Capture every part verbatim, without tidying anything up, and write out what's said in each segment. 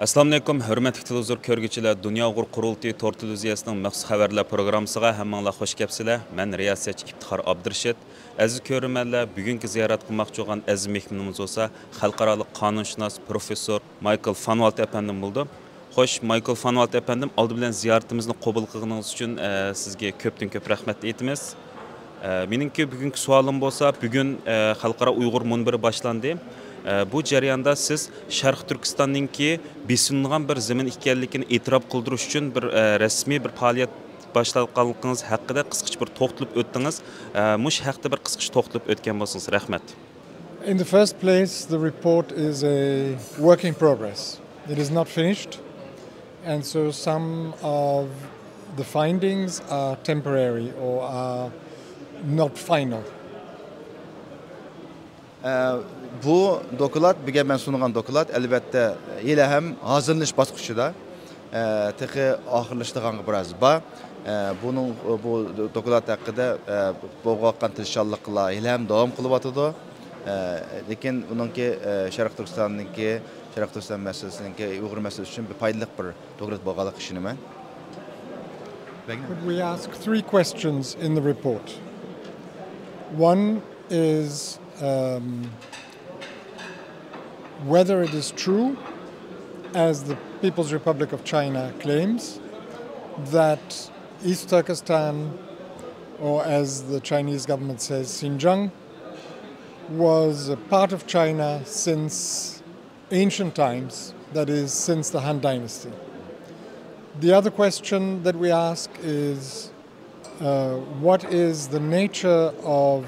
ئەسسالامۇئەلەيكۇم، ھۆرمەتلىك تېلېۋىزور كۆرگۈچىلەر، دۇنيا ئۇيغۇر قۇرۇلتىيى تور تېلېۋىزىيەسىنىڭ مەخسۇس خەۋەرلەر پروگراممىسىغا ھەممىڭلار خوش كەپسىلەر. مەن رىياسەتچى ئىپتىخار ئابدۇرېشىت. ئەزىز كۆرۈرمەنلەر، بۈگۈنكى زىيارەت قىلماقچى بولغان ئەزىز مېھمىنىمىز بولسا خەلقئارالىق قانۇنشۇناس پروفېسسور مايكل فانۋالت ئەپەندىم بولىدۇ. خوش، مايكل فانۋالت ئەپەندىم، ئالدى بىلەن زىيارىتىمىزنى قوبۇل قىلغىنىڭىز ئۈچۈن، ئە، سىزگە كۆپتىن كۆپ رەھمەت ئېيتىمىز. ئە، مېنىڭكى بۈگۈنكى سوئالىم بولسا، بۈگۈن، ئە، خەلقئارا ئۇيغۇر مۇنبىرى باشلاندى. ئە، بۇ جەرياندا سىز شەرقىي تۈركىستاننىڭكى بېسىلىنغان بىر زېمىن ئىكەنلىكىنى ئېتىراپ قىلدۇرۇش ئۈچۈن بىر، ئە، رەسمىي بىر پائالىيەت باشلاتقانلىقىڭىز ھەققىدە قىسقىچە بىر توختىلىپ ئۆتتىڭىز. ئە، مۇشۇ ھەقتە بىر قىسقىچە توختىلىپ ئۆتكەن بولسىڭىز، رەھمەت. In the first place, the report is a work in progress. It is not finished, and so some of the findings are temporary or are not final. ئە، بۇ دوكلات، بۈگۈن مەن سۇنغان دوكلات، ئەلۋەتتە، ھېلىھەم ھازىرلىنىش باسقۇچىدا. ئە، تېخى ئاخىرلىشىدىغانغا بىراز بار. ئە، بۇنىڭ، بۇ دوكلات ھەققىدە، ئە، بولغانتىرىشچانلىقلار ھېلىھەم داۋام قىلىۋاتىدۇ. ئە، لېكىن ئۇنىڭكى، ئە، شەرقىي تۈركىستاننىڭكى، شەرقىي تۈركىستان مەسىلىسىنىڭكى، ئۇيغۇر مەسىلىسى ئۈچۈن بىر پايدىلىق بىر دوكلات بولغانلىقىغا ئىشىنىمەن. Could we ask three questions in the report? One is, um, whether it is true, as the People's Republic of China claims, that East Turkestan, or as the Chinese government says, Xinjiang, was a part of China since ancient times, that is, since the Han Dynasty. The other question that we ask is, uh, what is the nature of,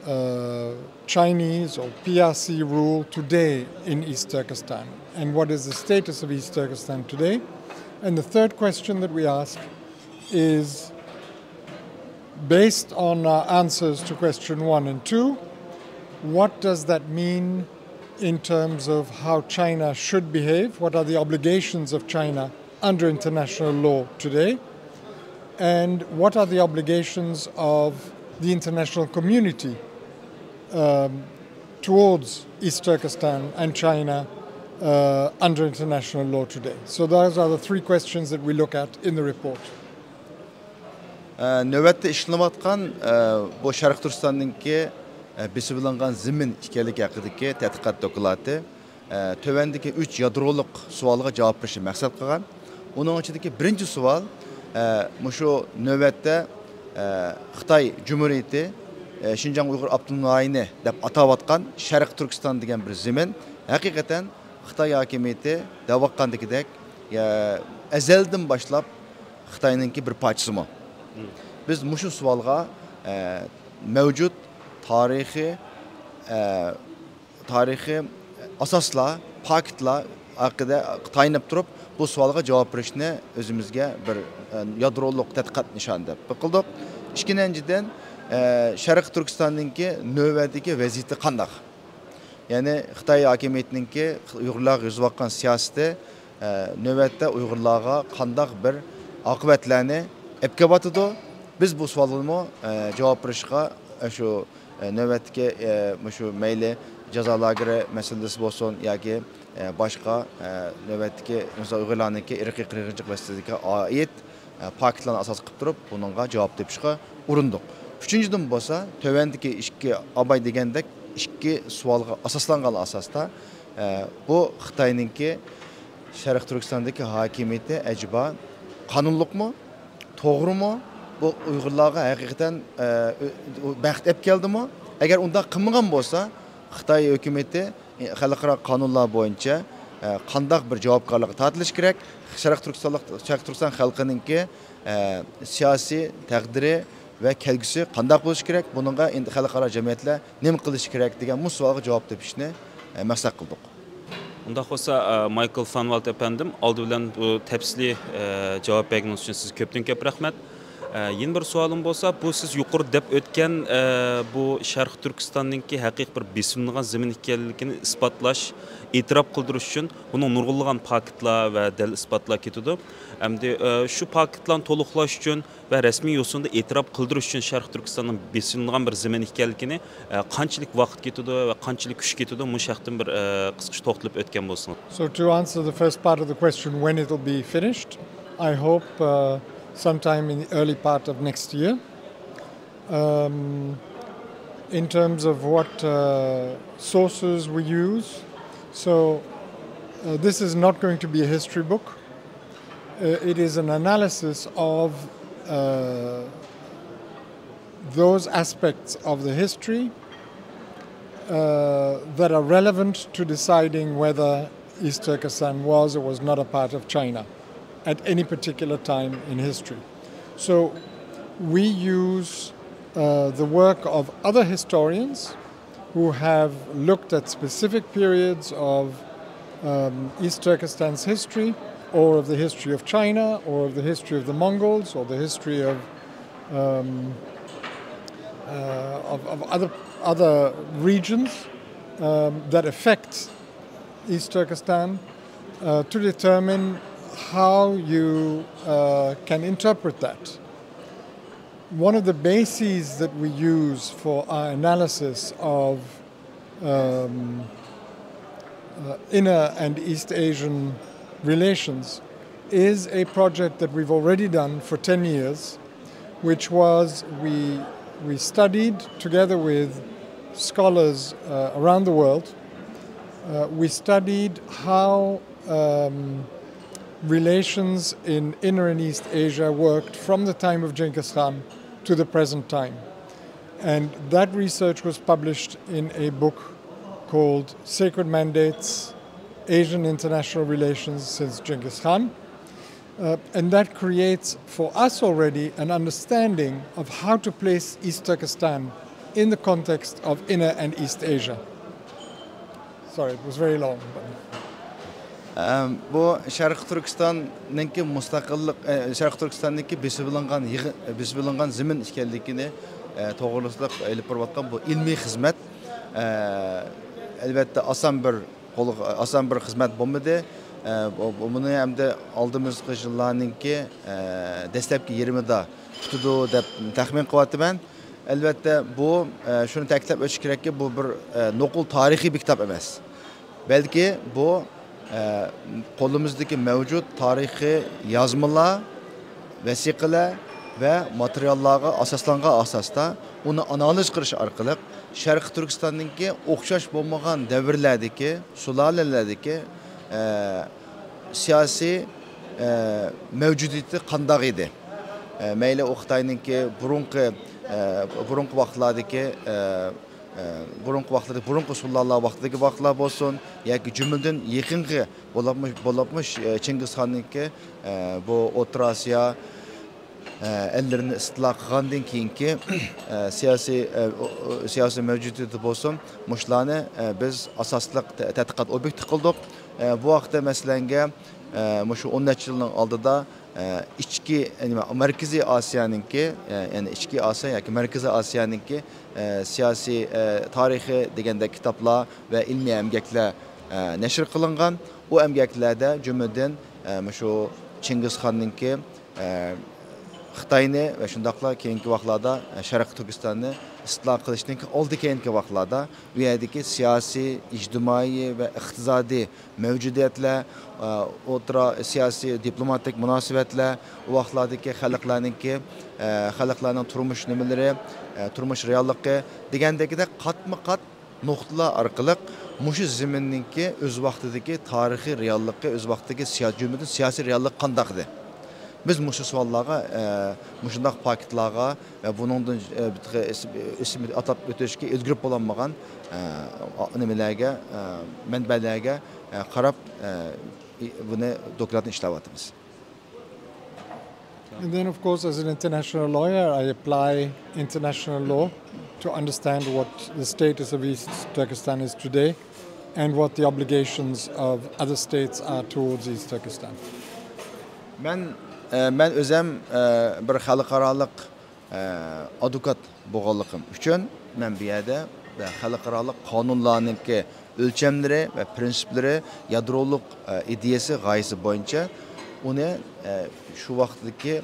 uh, Chinese or P R C rule today in East Turkestan? And what is the status of East Turkestan today? And the third question that we ask is, based on our answers to question one and two, what does that mean in terms of how China should behave? What are the obligations of China under international law today? And what are the obligations of the international community, um, towards East Turkestan and China, uh, under international law today? So those are the three questions that we look at in the report. ئە، نۆۋەتتە ئىشلىنىۋاتقان، ئە، بۇ شەرقىي تۈركىستاننىڭكى، ئە، بېسىۋېلىنغان زېمىن ئىكەنلىكى ھەققىدىكى تەتقىقات دوكلاتى، ئە، تۆۋەندىكى ئۈچ يادرولۇق سوئالغا جاۋاب بېرىشنى مەقسەت قىلغان. ئۇنىڭ ئىچىدىكى بىرىنچى سوئال، ئە، مۇشۇ نۆۋەتتە، ئە، خىتاي جۇمھۇرىيىتى، ئە، شىنجاڭ ئۇيغۇر ئاپتونوم رايونى دەپ ئاتاۋاتقان شەرقىي تۈركىستان دېگەن بىر زېمىن ھەقىقەتەن خىتاي ھاكىمىيىتى دەۋاتقاندىكىدەك، ئە، ئەزەلدىن باشلاپ خىتاينىڭكى بىر پارچىسىمۇ؟ بىز مۇشۇ سوئالغا، ئە، مەۋجۇت تارىخىي، ئە، تارىخىي ئاساسلار، پاكىتلار ھەققىدە تايىنىپ تۇرۇپ، بۇ سوئالغا جاۋاب بېرىشنى ئۆزىمىزگە بىر، ئە، يادرولۇق تەتقىقات نىشانى دەپ قىلدۇق. ئىككىنچىدىن، ئە، شەرقىي تۈركىستاننىڭكى نۆۋەتتىكى ۋەزىيىتى قانداق؟ يەنى خىتاي ھاكىمىيىتىنىڭكى ئۇيغۇرلارغا يۈرگۈزۈۋاتقان سىياسىتى، ئە، نۆۋەتتە ئۇيغۇرلارغا قانداق بىر ئاقىۋەتلەرنى ئېلىپ كېلىۋاتىدۇ؟ بىز بۇ سوئالغىمۇ، ئە، جاۋاب بېرىشقا، ئە، شۇ، ئە، نۆۋەتتىكى، ئە، مۇشۇ مەيلى جازا لاگېرى مەسىلىسى بولسۇن ياكى، ئە، باشقا، ئە، نۆۋەتتىكى، مىسال، ئۇيغۇرلارنىڭكى ئىرقىي قىرغىنچىلىق مەسىلىسىگە ئائىت، ئە، پاكىتلارنى ئاساس قىلىپ تۇرۇپ، بۇنىڭغا جاۋاب تېپىشقا ئۇرۇندۇق. ئۈچىنچىدىن بولسا، تۆۋەندىكى ئىككى، ئاباي دېگەندەك، ئىككى سوئالغا ئاساسلانغان ئاساستا، ئە، بۇ خىتاينىڭكى شەرقىي تۈركىستاندىكى ھاكىمىيىتى ئەجەبا قانۇنلۇقمۇ، توغرىمۇ، بۇ ئۇيغۇرلارغا ھەقىقەتەن، ئە، ئۆ-، بەخت ئەپ كەلدىمۇ؟ ئەگەر ئۇنداق قىلمىغان بولسا، خىتاي ھۆكۈمىتى خەلقئارا قانۇنلار بويىچە، ئە، قانداق بىر جاۋابكارلىققا تارتىلىشى كېرەك؟ شەرقىي تۈركىستانلىق، شەرقىي تۈركىستان خەلقىنىڭكى، ئە، سىياسىي تەقدىرى ۋە كەلگۈسى قانداق بولۇشى كېرەك؟ بۇنىڭغا ئەمدى خەلقئارا جەمئىيەتلەر نېمە قىلىشى كېرەك دېگەن بۇ سوئالغا جاۋاب تېپىشنى، ئە، مەقسەت قىلدۇق. ئۇنداق بولسا، ئە، مايكل فانۋالت ئەپەندىم، ئالدى بىلەن بۇ تەپسىلىي، ئە، جاۋاب بەرگىنىڭىز ئۈچۈن سىزگە كۆپتىن كۆپ رەھمەت. ئە، يەنە بىر سوئالىم بولسا، بۇ سىز يۇقىرىدا دەپ ئۆتكەن، ئە، بۇ شەرقىي تۈركىستاننىڭكى ھەقىقىي بىر بېسىۋېلىنغان زېمىن ئىكەنلىكىنى ئىسپاتلاش، ئېتىراپ قىلدۇرۇش ئۈچۈن بۇنىڭ نۇرغۇنلىغان پاكىتلار ۋە دەلىل ئىسپاتلار كېتىدۇ. ئەمدى، ئە، شۇ پاكىتلارنى تولۇقلاش ئۈچۈن ۋە رەسمىي يوسۇندا ئېتىراپ قىلدۇرۇش ئۈچۈن شەرقىي تۈركىستاننىڭ بېسىۋېلىنغان بىر زېمىن ئىكەنلىكىنى، ئە، قانچىلىك ۋاقىت كېتىدۇ ۋە قانچىلىك كۈچ كېتىدۇ، مۇشۇ ھەقتىن بىر، ئە، قىسقىچە توختىلىپ ئۆتكەن بولسىڭىز. So to answer the first part of the question, when it'll be finished, I hope, uh, sometime in the early part of next year. Um, in terms of what, uh, sources we use, so, uh, this is not going to be a history book. Uh, it is an analysis of, uh, those aspects of the history, uh, that are relevant to deciding whether East Turkestan was or was not a part of China at any particular time in history. So we use, uh, the work of other historians who have looked at specific periods of, um, East Turkestan's history, or of the history of China, or of the history of the Mongols, or the history of, um, uh, of, of other, other regions, um, that affect East Turkestan, uh, to determine how you, uh, can interpret that. One of the bases that we use for our analysis of, um, uh, Inner and East Asian relations is a project that we've already done for ten years, which was we, we studied together with scholars, uh, around the world. Uh, we studied how, um, relations in Inner and East Asia worked from the time of Genghis Khan to the present time. And that research was published in a book called Sacred Mandates: Asian International Relations Since Genghis Khan. Uh, and that creates for us already an understanding of how to place East Turkestan in the context of Inner and East Asia. Sorry, it was very long. But ئەم، بۇ شەرقىي تۈركىستاننىڭكى مۇستەقىللىق، ئە، شەرقىي تۈركىستاننىڭكى بېسىۋېلىنغان يىغ-، بېسىۋېلىنغان زېمىن ئىكەنلىكىنى، ئە، توغرىلىق ئېلىپ بېرىۋاتقان بۇ ئىلمىي خىزمەت، ئە، ئەلۋەتتە ئاسان بىر قول-، ئاسان بىر خىزمەت بولمىدى. ئە، بۇ، بۇ، بۇنى ئەمدى ئالدىمىزدىكى يىللارنىڭكى، ئە، دەسلەپكى يېرىمىدا پۈتىدۇ دەپ تەخمىن قىلىۋاتىمەن. ئەلۋەتتە، بۇ، ئە، شۇنى تەكىتلەپ ئۆتۈش كېرەككى، بۇ بىر، ئە، نوقۇل تارىخىي بىر كىتاب ئەمەس. بەلكى بۇ، ئە، قولىمىزدىكى مەۋجۇت تارىخىي يازمىلار، ۋەسىقىلەر ۋە ماتېرىياللارغا ئاساسلانغان ئاساستا ئۇنى ئانالىز قىلىش ئارقىلىق شەرقىي تۈركىستاننىڭكى ئوخشاش بولمىغان دەۋرلەردىكى، سۇلالىلەردىكى، ئە، سىياسىي، ئە، مەۋجۇدىيىتى قانداق ئىدى؟ ئە، مەيلى ئۇ خىتاينىڭكى بۇرۇنقى، ئە، بۇرۇنقى ۋاقىتلاردىكى، ئە، ئە، بۇرۇنقى ۋاقىتلىرى، بۇرۇنقى سۇلالىلار ۋاقتىدىكى ۋاقىتلار بولسۇن ياكى جۈملىدىن يېقىنقى بولۇپمۇ، بولۇپمۇ، ئە، چىڭگىز خاننىڭكى، ئە، بۇ ئوتتۇرا ئاسىيا، ئە، ئەللىرىنى ئىستىلا قىلغاندىن كېيىنكى، ئە، سىياسىي، ئە، ئو-، ئو-، سىياسىي مەۋجۇدىيىتى بولسۇن، مۇشۇلارنى، ئە، بىز ئاساسلىق تە-، تەتقىقات ئوبيېكتى قىلدۇق. ئە، بۇ ھەقتە مەسىلەنگە، ئە، مۇشۇ ئون نەچچە يىلنىڭ ئالدىدا، ئە، ئىچكى، نېمە، مەركىزىي ئاسىيانىڭكى، ئە، يەنى ئىچكى ئاسىيا ياكى مەركىزىي ئاسىيانىڭكى، ئە، سىياسىي، ئە، تارىخى دېگەندەك كىتابلار ۋە ئىلمىي ئەمگەكلەر، ئە، نەشر قىلىنغان. ئۇ ئەمگەكلەردە جۈملىدىن، ئە، مۇشۇ چىڭگىز خاننىڭكى، ئە، خىتاينى ۋە شۇنداقلا كېيىنكى ۋاقىتلاردا، ئە، شەرقىي تۈركىستاننى ئىستىلا قىلىشتىن كېيىن، ئالدى كېيىنكى ۋاقىتلاردا ئۇ يەردىكى سىياسىي، ئىجتىمائىي ۋە ئىقتىسادىي مەۋجۇدىيەتلەر، ئە، ئوتتۇرا سىياسىي، دىپلوماتىك مۇناسىۋەتلەر، ئۇ ۋاقىتلاردىكى خەلقلەرنىڭكى، ئە، خەلقلەرنىڭ تۇرمۇش نېمىلىرى، ئە، تۇرمۇش رېئاللىقى دېگەندەكدەك قاتمۇ قات نۇقتىلار ئارقىلىق مۇشۇ زېمىننىڭكى ئۆز ۋاقتىدىكى تارىخىي رېئاللىقى، ئۆز ۋاقتىدىكى سىيا-، جۈملىدىن سىياسىي رېئاللىق قانداق ئىدى؟ بىز مۇشۇ سوئاللارغا، ئە، مۇشۇنداق پاكىتلارغا ۋە بۇنىڭدىن، ئە، بىر تېخى ئىسم-، ئىسمى ئاتاپ ئۆتۈشكە ئۈلگۈرۈپ بولالمىغان، ئە، نېمىلەرگە، ئە، مەنبەلەرگە، ئە، قاراپ، ئە، بۇنى دوكلاتنى ئىشلەۋاتىمىز. And then, of course, as an international lawyer, I apply international law to understand what the status of East Turkestan is today and what the obligations of other states are towards East Turkestan. مەن ئە، مەن ئۆزەم، ئە، بىر خەلقئارالىق، ئە، ئادۋوكات بولغانلىقىم ئۈچۈن، مەن بۇ يەردە خەلقئارالىق قانۇنلارنىڭكى ئۆلچەملىرى ۋە پىرىنسىپلىرى، يادرولۇق، ئە، ئىدىيەسى، غايىسى بويىچە ئۇنى، ئە، شۇ ۋاقىتتىكى،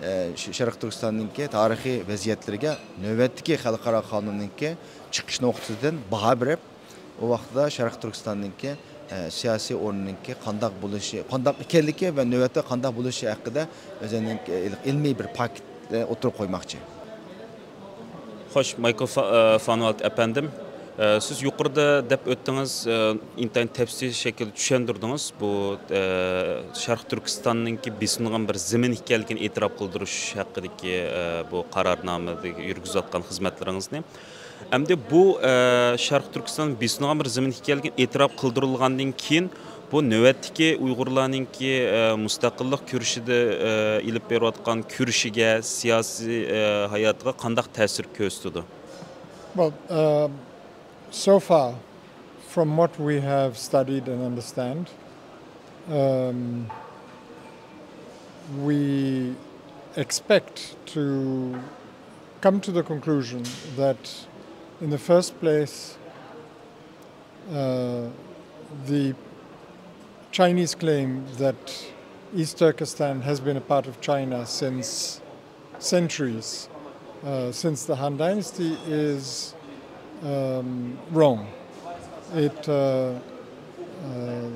ئە، ش-، شەرقىي تۈركىستاننىڭكى تارىخىي ۋەزىيەتلىرىگە نۆۋەتتىكى خەلقئارا قانۇننىڭكى چىقىش نۇقتىسىدىن باھا بېرىپ، ئۇ ۋاقىتتا شەرقىي تۈركىستاننىڭكى، ئە، سىياسىي ئورنىنىڭكى قانداق بولۇشى، قانداق ئىكەنلىكى ۋە نۆۋەتتە قانداق بولۇشى ھەققىدە ئۆزىنىڭ ئىلمىي بىر پاكىتنى ئوتتۇرىغا قويماقچى. خوش، مايكل فا-، ئە، فانۋالد ئەپەندىم، ئە، سىز يۇقىرىدا دەپ ئۆتتىڭىز، ئە، ئىنتايىن تەپسىلىي شەكىلدە چۈشەندۈردىڭىز بۇ، ئە، شەرقىي تۈركىستاننىڭكى بېسىنغان بىر زېمىن ئىكەنلىكىنى ئېتىراپ قىلدۇرۇش ھەققىدىكى، ئە، بۇ قارارنامىدە يۈرگۈزۈۋاتقان خىزمەتلىرىڭىزنى. ئەمدى بۇ، ئە، شەرقىي تۈركىستان بېسىنغان بىر زېمىن ئىكەنلىكىنى ئېتىراپ قىلدۇرۇلغاندىن كېيىن، بۇ نۆۋەتتىكى ئۇيغۇرلارنىڭكى، ئە، مۇستەقىللىق كۈرىشىدە، ئە، ئېلىپ بېرىۋاتقان كۈرىشىگە، سىياسىي، ئە، ھاياتىغا قانداق تەسىر كۆرسىتىدۇ؟ Well, um, so far, from what we have studied and understand, um, we expect to come to the conclusion that, in the first place, uh, the Chinese claim that East Turkestan has been a part of China since centuries, uh, since the Han Dynasty, is, um, wrong. It, uh, uh,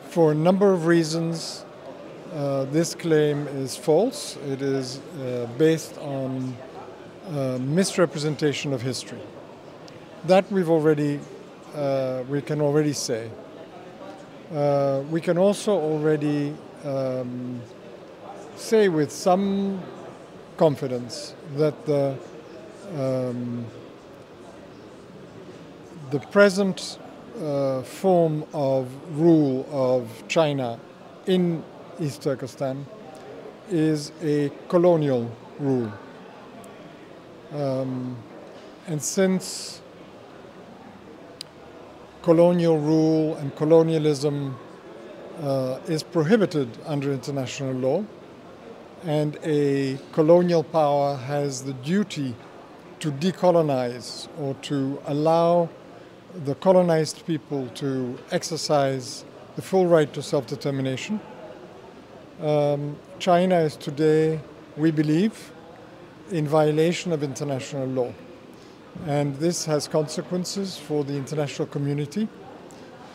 for a number of reasons, uh, this claim is false. It is, uh, based on, uh, misrepresentation of history. That we've already, uh, we can already say. Uh, we can also already, um, say with some confidence that the, um, the present, uh, form of rule of China in East Turkestan is a colonial rule. Um, and since colonial rule and colonialism, uh, is prohibited under international law, and a colonial power has the duty to decolonize or to allow the colonized people to exercise the full right to self-determination. Um, China is today, we believe, in violation of international law. And this has consequences for the international community,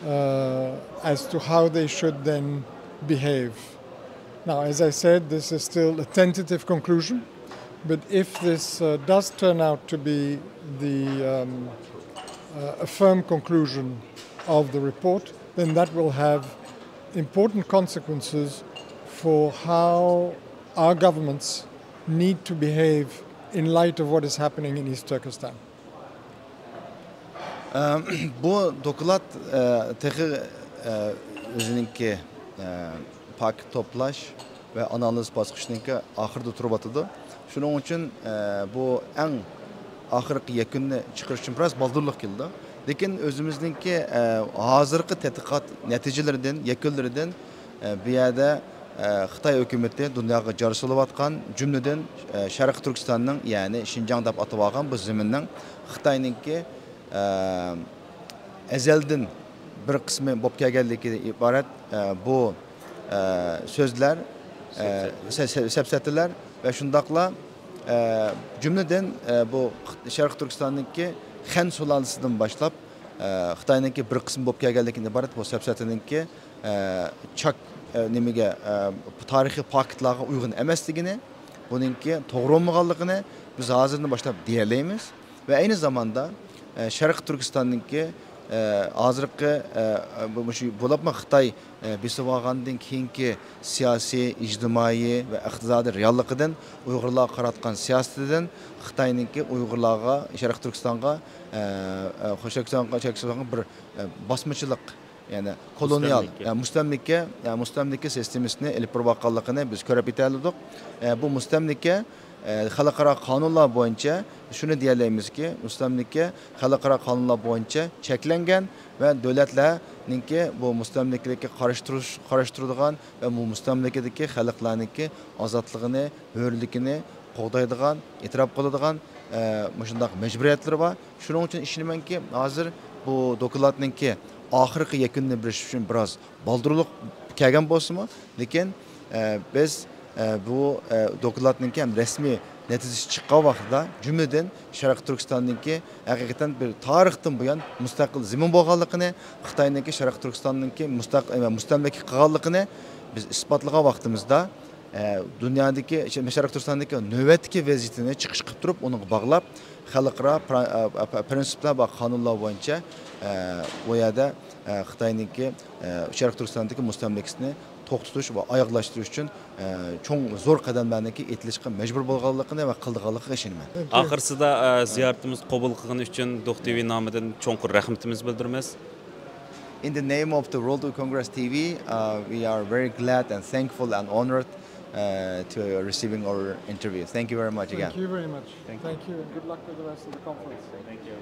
uh, as to how they should then behave. Now, as I said, this is still a tentative conclusion, but if this, uh, does turn out to be the, um, uh, a firm conclusion of the report, then that will have important consequences for how our governments need to behave in light of what is happening in East Turkestan. ئە، بۇ دوكلات، ئە، تېخى، ئە، ئۆزىنىڭكى، ئە، پاكىت توپلاش ۋە ئانالىز باسقۇچىنىڭكى ئاخىرىدا تۇرۇۋاتىدۇ. شۇنىڭ ئۈچۈن، ئە، بۇ ئەڭ ئاخىرقى يەكۈننى چىقىرىش ئۈچۈن بىراز بالدۇرلۇق كېلىدۇ. لېكىن ئۆزىمىزنىڭكى، ئە، ھازىرقى تەتقىقات نەتىجىلىرىدىن، يەكۈنلىرىدىن، ئە، بۇ يەردە، ئە، خىتاي ھۆكۈمىتى دۇنياغا جار سېلىۋاتقان، جۈملىدىن، ئە، شەرقىي تۈركىستاننىڭ، يەنى شىنجاڭ دەپ ئاتىۋالغان بۇ زېمىننىڭ خىتاينىڭكى، ئە، ئەزەلدىن بىر قىسمى بولۇپ كەلگەنلىكىدىن ئىبارەت، ئە، بۇ، ئە، سۆزلەر، ئە، سەپسەتە. سە-، سە-، سەپسەتىلەر ۋە شۇنداقلا، ئە، جۈملىدىن، ئە، بۇ خ-، شەرقىي تۈركىستاننىڭكى خەن سۇلالىسىدىن باشلاپ، ئە، خىتاينىڭكى بىر قىسمى بولۇپ كەلگەنلىكىدىن ئىبارەت بۇ سەپسەتىنىڭكى، ئە، چاك، ئە، نېمىگە، ئە، تارىخىي پاكىتلارغا ئۇيغۇن ئەمەسلىكىنى، بۇنىڭكى توغرا بولمىغانلىقىنى بىز ھازىردىن باشلاپ دېيەلەيمىز. ۋە ئەينى زاماندا، ئە، شەرقىي تۈركىستاننىڭكى، ئە، ھازىرقى، ئە، بۇ، مۇشۇ بولۇپمۇ خىتاي، ئە، بېسىۋالغاندىن كېيىنكى سىياسىي، ئىجتىمائىي ۋە ئىقتىسادىي رېئاللىقىدىن، ئۇيغۇرلارغا قاراتقان سىياسىتىدىن خىتاينىڭكى ئۇيغۇرلارغا، شەرقىي تۈركىستانغا، ئە، ئە، شەرقىي تۈركىستانغا، شەرقىي تۈركىستانغا بىر، ئە، باسمىچىلىق، يەنى كولونىيال، مۇستەملىكە. يا، مۇستەملىكە، يا، مۇستەملىكە سىستېمىسىنى ئېلىپ بېرىۋاتقانلىقىنى بىز كۆرۈپ يېتەلىدۇق. ئە، بۇ مۇستەملىكە، ئە، خەلقئارا قانۇنلار بويىچە شۇنى دېيەلەيمىزكى، مۇستەملىكە خەلقئارا قانۇنلار بويىچە چەكلەنگەن ۋە دۆلەتلەر نىڭكى بۇ مۇستەملىكىلىككە قارشى تۇرۇش، قارشى تۇرىدىغان ۋە بۇ مۇستەملىكىدىكى خەلقلەرنىڭكى ئازادلىقىنى، ھۆرلۈكىنى قوغدايدىغان، ئېتىراپ قىلىدىغان، ئە، مۇشۇنداق مەجبۇرىيەتلىرى بار. شۇنىڭ ئۈچۈن ئىشىنىمەنكى، ھازىر بۇ دوكلاتنىڭكى ئاخىرقى يەكۈننى بېرىش ئۈچۈن بىراز بالدۇرلۇق كەلگەن بولسىمۇ، لېكىن، ئە، بىز، ئە، بۇ، ئە، دوكلاتنىڭكى ھەم رەسمىي نەتىجىسى چىققان ۋاقتىدا، جۈملىدىن شەرقىي تۈركىستاننىڭكى ھەقىقەتەن بىر تارىختىن بۇيان مۇستەقىل زېمىن بولغانلىقىنى، خىتاينىڭكى شەرقىي تۈركىستاننىڭكى مۇستەق-، ئە، مۇستەملىكە قىلغانلىقىنى بىز ئىسپاتلىغان ۋاقتىمىزدا، ئە، دۇنيادىكى، شەرقىي تۈركىستاندىكى نۆۋەتتىكى ۋەزىيىتىنى چىقىش قىلىپ تۇرۇپ، ئۇنىڭغا باغلاپ، خەلقئارا پرا-، ئە، ئە، پرىنسىپلار ۋە قانۇنلار بويىچە، ئە، ئۇ يەردە، ئە، خىتاينىڭكى، ئە، شەرقىي تۈركىستاندىكى مۇستەملىكىسىنى توختىتىش ۋە ئاياغلاشتۇرۇش ئۈچۈن، ئە، چوڭ، زور قەدەملەرنىڭكى ئېتىلىشقا مەجبۇر بولغانلىقىنى ۋە قىلىدىغانلىقىغا ئىشىنىمەن. ئاخىرسىدا، ئە، زىيارىتىمىزنى قوبۇل قىلغىنى ئۈچۈن دوق تىۋى نامىدىن چوڭقۇر رەھمىتىمىزنى بىلدۈرىمىز. In the name of the World Congress T V, uh, we are very glad and thankful and honored, uh, to receiving our interview. Thank you very much again. Thank you very much. Thank you. Thank you, and good luck with the rest of the conference. Thank you.